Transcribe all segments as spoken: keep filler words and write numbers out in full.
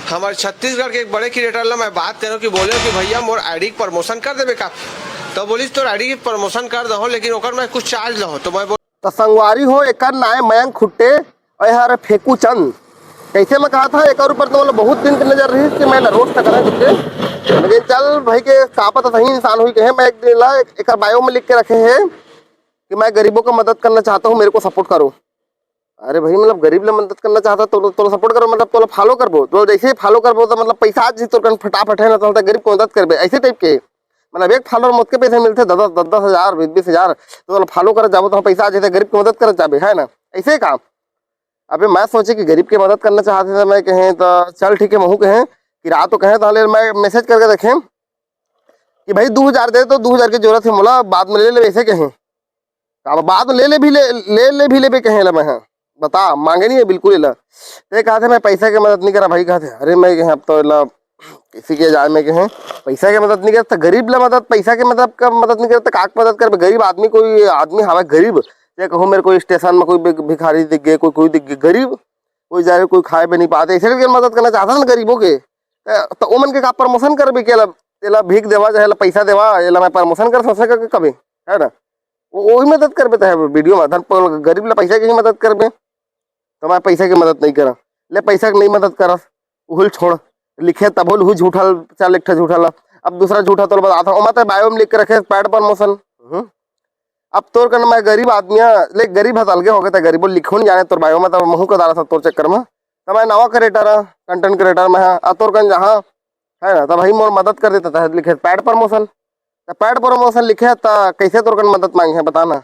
हमर छत्तीसगढ़ के एक बड़े क्रिएटर ला मैं बात करेंव कि बोलेंव कि भैया मोर आईडी के प्रमोशन कर देबे का। तो बोलिस तोर आईडी के प्रमोशन कर दहो, लेकिन ओकर मैं कुछ चार्ज लहो। तो मैं बोल तो संगवारी हो, एकर नाय मयंक खुट्टे, अउ एहर फेकू चंद। कइसे मैं कहा था, एकर ऊपर तो मतलब बहुत दिन के नजर रहिस कि मैं रोस्ट करना कुछ, लेकिन चल भाई के का पता सही इंसान हुई कहे। मैं एक दिन ला एकर बायो में लिख के रखे हैं कि मैं गरीबों का मदद करना चाहता हूँ, मेरे को सपोर्ट करो। अरे भाई, मतलब गरीब ला मदद करना चाहता तो तोला सपोर्ट करो, मतलब तोला फॉलो करबो। तो जैसे ही फॉलो करबो तो मतलब पैसा आज ही तोर कन फटाफट है ना, तो गरीब को मदद करबे, ऐसे टाइप के। मतलब एक फॉलोअर मोतके पैसे मिलते, दस दस, दस दस हजार, बीस बीस हजार। तो तोला फॉलो करत जाबो तो पैसा आज ही गरीब की मदद करत जाबे, है ना? ऐसे काम। अबे मैं सोचे कि गरीब की मदद करना चाहते थे, मैं कहें तो चल ठीक है, महू कहें कि रात को कहें, तो मैं मैसेज करके देखें कि भाई दो हजार दे, तो दो हजार की जरूरत है मोला, बाद में ले ले, ऐसे कहें। अब बात ले ले भी ले, ले ले भी लेबे कहे ला मैं, हाँ। बता, मांगे नहीं है बिल्कुल ला। ते कहा थे, "मैं पैसा के मदद नहीं करा भाई," कहा थे। अरे मैं कहे, "अब तो ला किसी के जाए में कहे, पैसा के मदद नहीं करता, गरीब ला मदद, पैसा के मदद का मदद नहीं करता, काक मदद कर, गरीब आदमी, कोई आदमी हवा गरीब, ये कहूँ मेरे कोई स्टेशन में कोई भि-, भिखारी दिख गए, कोई, कोई दिख गए, गरीब, कोई जाए, कोई खाए भी नहीं पाते, ऐसे करके मदद करना चाहता ना गरीबों के। त, त ओमन के का प्रमोशन करबे के ला, एला भीख देवा, चाहे एला पैसा देवा, एला मैं प्रमोशन कर सोचे करके कभी, है ना?" वो, वही मदद करबे, तो है वीडियो में धन पकड़ के गरीब ला पैसा के ही मदद करबे। तो मैं पैसा की मदद नहीं करा, ले पैसा की नहीं मदद करस, उहुल छोड़, लिखे तभो लहू झूठा, चल एक ठो झूठा ला। अब दूसरा झूठा तोला बताता हूँ, ओमा ते बायो में लिख के रखे पेड प्रमोशन। हम्म। अब तोर कन मैं गरीब आदमी हाँ, ले गरीब हत अलगे हो गए, ते गरीबो लिखो नहीं जाने तोर बायो में, तब महू का दारा था तोर चक्कर में। तब मैं नवा क्रिएटर हाँ, कंटेंट क्रिएटर में हाँ, आ तोर कन जहाँ है ना, तब भाई मोर मदद कर देता था, लिखे पेड प्रमोशन। त पैड प्रमोशन लिखे हे, त कइसे तोर कन मदद मांगे हे, बता ना।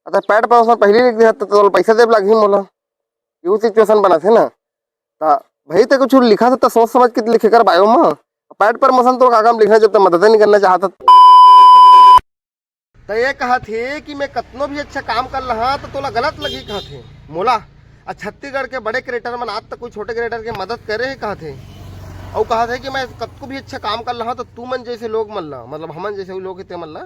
अच्छा, पैड प्रमोशन पहले लिख दे, त तोला पैसा देब लागही मोला। यू सिचुएशन बना थे ना। त भाई, ते कुछ लिखा था, त सोच समझ के लिखे कर बायो म। पैड प्रमोशन तोर का काम लिखना, जब ते मदद नहीं करना चाहता। त ये कहा थे कि मैं कतनो भी अच्छा काम कर लहा, त तोला गलत लगी, कहा थे मोला। आ छत्तीसगढ़ के बड़े क्रिएटर मन आज तक कोई छोटे क्रिएटर के मदद करे हे, कहा थे। अउ कहा थे कि मैं कतको भी अच्छा काम कर लहा, त तू मन जैसे लोग मन ला, मतलब हमन जैसे लोग हे ते मन ला,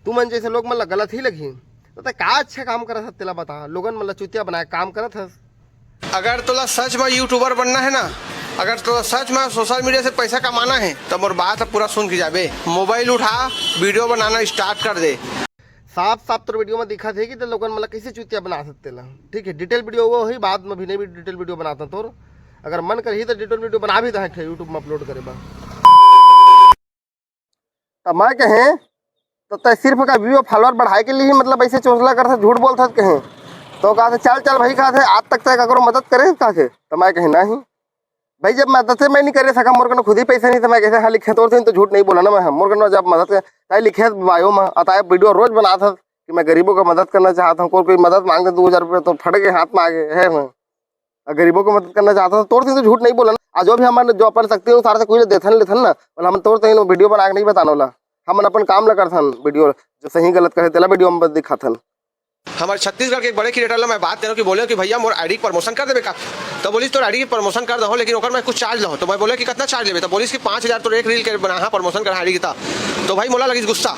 तू मन जैसे लोग मन ला गलत ही लगही। तो ते का अच्छा काम करत हस, तेला बता, लोगन मन ला चुतिया बनाए काम करत हस। अगर तोला सच में यूट्यूबर बनना है ना, अगर तोला सच में सोशल मीडिया से पैसा कमाना है, तो मोर बात पूरा सुन के जाबे। मोबाइल उठा, वीडियो बनाना स्टार्ट कर दे। साफ साफ तोर वीडियो में दिखत हे कि ते लोगन मन ला कैसे चुतिया बना सकते ला। ठीक है, डिटेल वीडियो वो ही, बाद में भी नहीं भी डिटेल वीडियो बनाता तोर। अगर मन करही तो डिटेल वीडियो बना भी दहा यूट्यूब में अपलोड करे बा। तब मैं कहे, "तो तय सिर्फ का व्यू फॉलोअर बढ़ाए के लिए ही, मतलब, ऐसे चोचला करथे, झूठ बोलथे?" कहे। तो कहा थे, "चल, चल भाई," कहा थे, "आज तक तय ककरो मदद करे?" कहा थे। तो मैं कहे, "नहीं भाई, जब मदद से मैं नहीं करे सका, मोर कन खुद ही पैसा नहीं था, मैं कैसे हाँ लिखे तोर थे, तो झूठ नहीं बोला ना मैं, हाँ, मोर कन जब मदद कर, तय लिखे बायो में, अतः वीडियो रोज बनात हस कि मैं गरीबों का मदद करना चाहता हूँ, कोई, कोई मदद मांगे दो हजार रुपये तो फट के हाथ में आ गए, है ना?" अगर गरीबों को मदद करना चाहता था, तोर से तो झूठ नहीं बोला ना। आज जो भी हमारे, जो अपन शक्ति अनुसार से कोई देथन लेथन ना, बोला हम तोर से वीडियो बना के नहीं बताना वाला, हम अपन काम ला करथन, वीडियो जो सही गलत कहे तेला वीडियो में बस दिखाथन। हमारे छत्तीसगढ़ के एक बड़े क्रिएटर ला मैं बात करूँ कि बोले कि भैया मोर आईडी के प्रमोशन कर देबे का। तो बोलिस तोर आईडी के प्रमोशन कर दहो, लेकिन ओकर मैं कुछ चार्ज लहो। तो मैं बोले कि कितना चार्ज लेबे? तो बोलिस कि पाँच हजार तोर एक रील के बना है, प्रमोशन कर आईडी की। तो भाई मोला लगिस गुस्सा,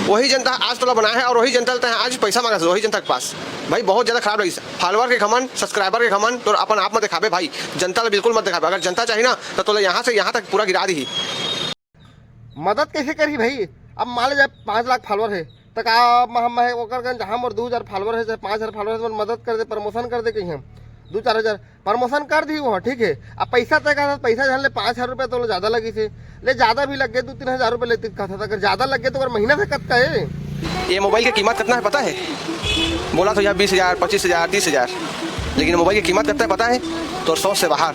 वही जनता आज तोला बना है और वही जनता आज पैसा मांगा वही जनता के पास। भाई बहुत ज्यादा खराब लगिस। फॉलोअर के घमंड, सब्सक्राइबर के घमंड, तोर अपन आप मत दिखाबे भाई, जनता ला बिल्कुल मत दिखाबे। अगर जनता चाही ना, तो तोला यहाँ से यहाँ तक पूरा गिरा दीही। मदद कैसे करही भाई? अब मान ले जाए पाँच लाख फॉलोअर है, तो का मैं, मैं ओकर कन जहाँ मोर दो हजार फॉलोअर है, चाहे पाँच हजार फॉलोअर है, तो मदद कर दे, प्रमोशन कर दे कहीं हम दो चार हजार प्रमोशन कर दी वो, ठीक है। अब पैसा तय कहा था, पैसा जान ले पाँच हजार रुपये तो लो ज्यादा लगी थे, ले ज्यादा भी लग गए, दो तीन हजार रुपये लेते कहा था, अगर ज्यादा लग गए तो अगर महीना से कत का है। ये मोबाइल की कीमत कितना है पता है? बोला तो यार बीस हजार, पच्चीस हजार, तीस हजार, लेकिन मोबाइल की कीमत कितना है पता है? तो सोच से बाहर।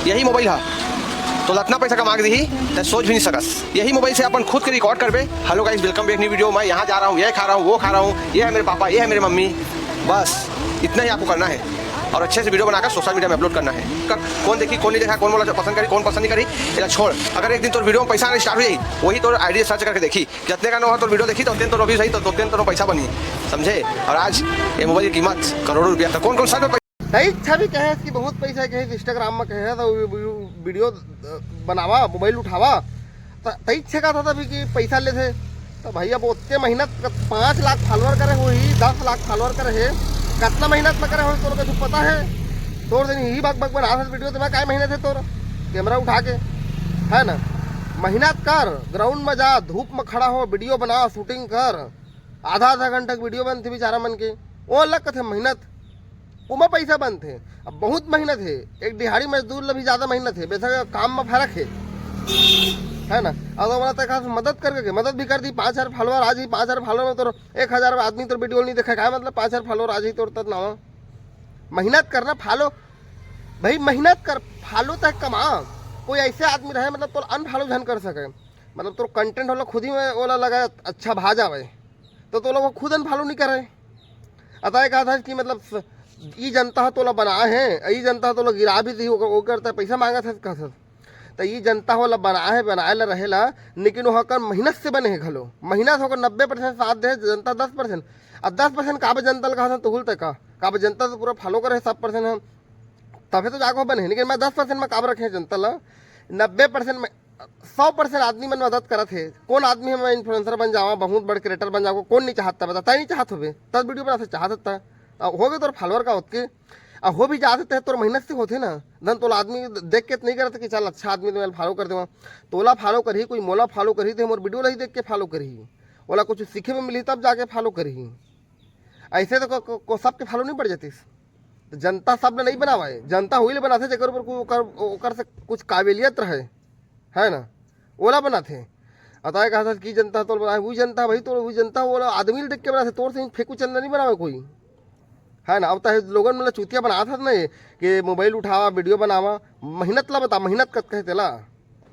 यही मोबाइल है तो लतना पैसा कमा के दी, तो सोच भी नहीं सकस। यही मोबाइल से अपन खुद के रिकॉर्ड करबे, "Hello guys, welcome back new video, मैं यहाँ जा रहा हूँ, ये खा रहा हूँ, वो खा रहा हूँ, ये है मेरे पापा, ये है मेरे मम्मी।" बस इतना ही आपको करना है और अच्छे से वीडियो बनाकर सोशल मीडिया में अपलोड करना है। क-, कौन देखी, कौन नहीं देखा, कौन बोला पसंद करी, कौन पसंद नहीं करी, इला छोड़। अगर एक दिन तोर वीडियो में पैसा आना स्टार्ट हो जाई, वही तोर आईडी सर्च करके देखी, जितने का नो हो तोर वीडियो देखी तो उतने तोर views आई, तो उतने तोर पैसा बनी, समझे? और आज ये मोबाइल की कीमत करोड़ों रुपया। तो कौन कौन सा में तई इच्छा भी कहे कि बहुत पैसा कहे, इंस्टाग्राम में कहे तो वी-, वी-, वीडियो, अ, बनावा, मोबाइल उठावा, त-, तई इच्छा का था तभी कि पैसा लेथे। तो भाई अब ओतने मेहनत क-, पाँच लाख फॉलोअर करे होही, दस लाख फॉलोअर करे हे, कितना मेहनत में करे होही तोर कुछ पता है? तोर दिन ही बक बक बना वीडियो, तो मैं काय मेहनत है तोर? कैमरा उठा के, है ना? मेहनत कर, ग्राउंड में जा, धूप में खड़ा हो, वीडियो बना, शूटिंग कर, आधा आधा घंटा के वीडियो बनथे बेचारा मन के, वो अलग कथे मेहनत, ओमा पैसा बनथे। अब बहुत मेहनत हे, एक दिहाड़ी मजदूर ले भी ज्यादा मेहनत हे, बेशक काम में फर्क हे, है ना? अब ओला तक मदद करके, मदद भी कर दी, पाँच हजार फॉलोअर आ जाही, पाँच हजार फॉलोअर में तोर एक हजार आदमी तोर वीडियो नहीं देखे, का मतलब पाँच हजार फॉलोअर आ जाही तोर तक नावा? मेहनत करना, फॉलो भाई, मेहनत कर, फॉलो तक कमा। कोई ऐसे आदमी रहे, मतलब तोला अनफॉलो झन कर सके, मतलब तोर कंटेंट वाला खुद ही में ओला लगा अच्छा भा जावे, तो तोला वो खुद अनफॉलो नहीं करे। अतः ये कहा था कि मतलब स-, ई जनता ह तोला बनाए हे, ई जनता ह तोला गिरा भी दी, ओकर, ओकर ते पैसा मांगत हे, कहत हे। त ई जनता ह ओला बनाए हे, बनाए ला रहे ला, लेकिन वो ओकर मेहनत से बने हे घलो। मेहनत ओकर नब्बे परसेंट साथ दे, जनता दस परसेंट। अब दस परसेंट काबर जनता ल कहत हन, तोहुल तक का, काबर जनता तो पूरा फॉलो करे हे सब परसेंट हम, तभे तो जाके वो बने हे। लेकिन मैं दस परसेंट में काबर रखे हे जनता ल, नब्बे परसेंट में सौ परसेंट आदमी मन मदद करत हे। कौन आदमी हे मैं इन्फ्लुएंसर बन जावा, बहुत बड़ क्रिएटर बन जावा, कौन नहीं चाहता बता? तय नहीं चाहत होबे, तब वीडियो बनाथे चाहत हत्ता। अब हो गए तोर फॉलोअर का होत के, अब हो भी जात हे तोर मेहनत से होथे ना। धन तोला आदमी देख के नहीं करत कि चल अच्छा आदमी तो मैं फॉलो कर देवा। तोला फॉलो करही, कोई मोला फॉलो करही, तो मोर वीडियो ला ही देख के फॉलो करही, ओला कुछ सीखे में मिलही तब जाके फॉलो करही। ऐसे तो को, को, को सबके फॉलो नहीं बढ़ जातीस। तो जनता सब ल नहीं बनावे, जनता वही ले बनाथे जेकर ऊपर को-, ओकर, ओकर से कुछ काबिलियत रहे, है ना, ओला बनाथे। अतः कहत हस कि जनता तोल बनाए, वही जनता भाई, तोल वही जनता, ओला आदमी ल देख के बनाथे, तोर से फेंकू चंदा नहीं बनावे कोई, है ना। अब तहे लोगन मन ल चूतिया बनात हस ना ये, कि मोबाइल उठावा, वीडियो बनावा, मेहनत ला बता, मेहनत कतका हे तेला,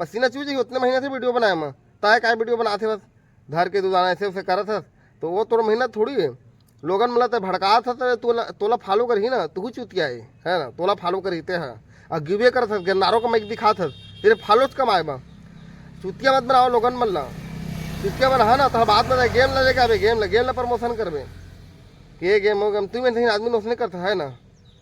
पसीना चूज ही उतने महीना से वीडियो बनाए में, तहे काय वीडियो बनाथे बस, धर के दू दाना ऐसे वैसे करत हस, तो वो तोर मेहनत थोड़ी है। लोगन मन ल ते भड़कात हस, तोला, तोला फॉलो करही ना, तू चूतिया है, है ना, तोला फॉलो करही ते ह। आ गिवे करत हस, गन्नारो का माइक दिखात हस, तेरे फॉलोज कमाए बा। चूतिया मत बनाओ लोगन मन ला। चूतिया बना ना, तो बाद में गेम ला लेके आबे, गेम ला, गेम ला प्रमोशन करबे। के गेम हो, गेम, तू में आदमी नोसने करता है ना।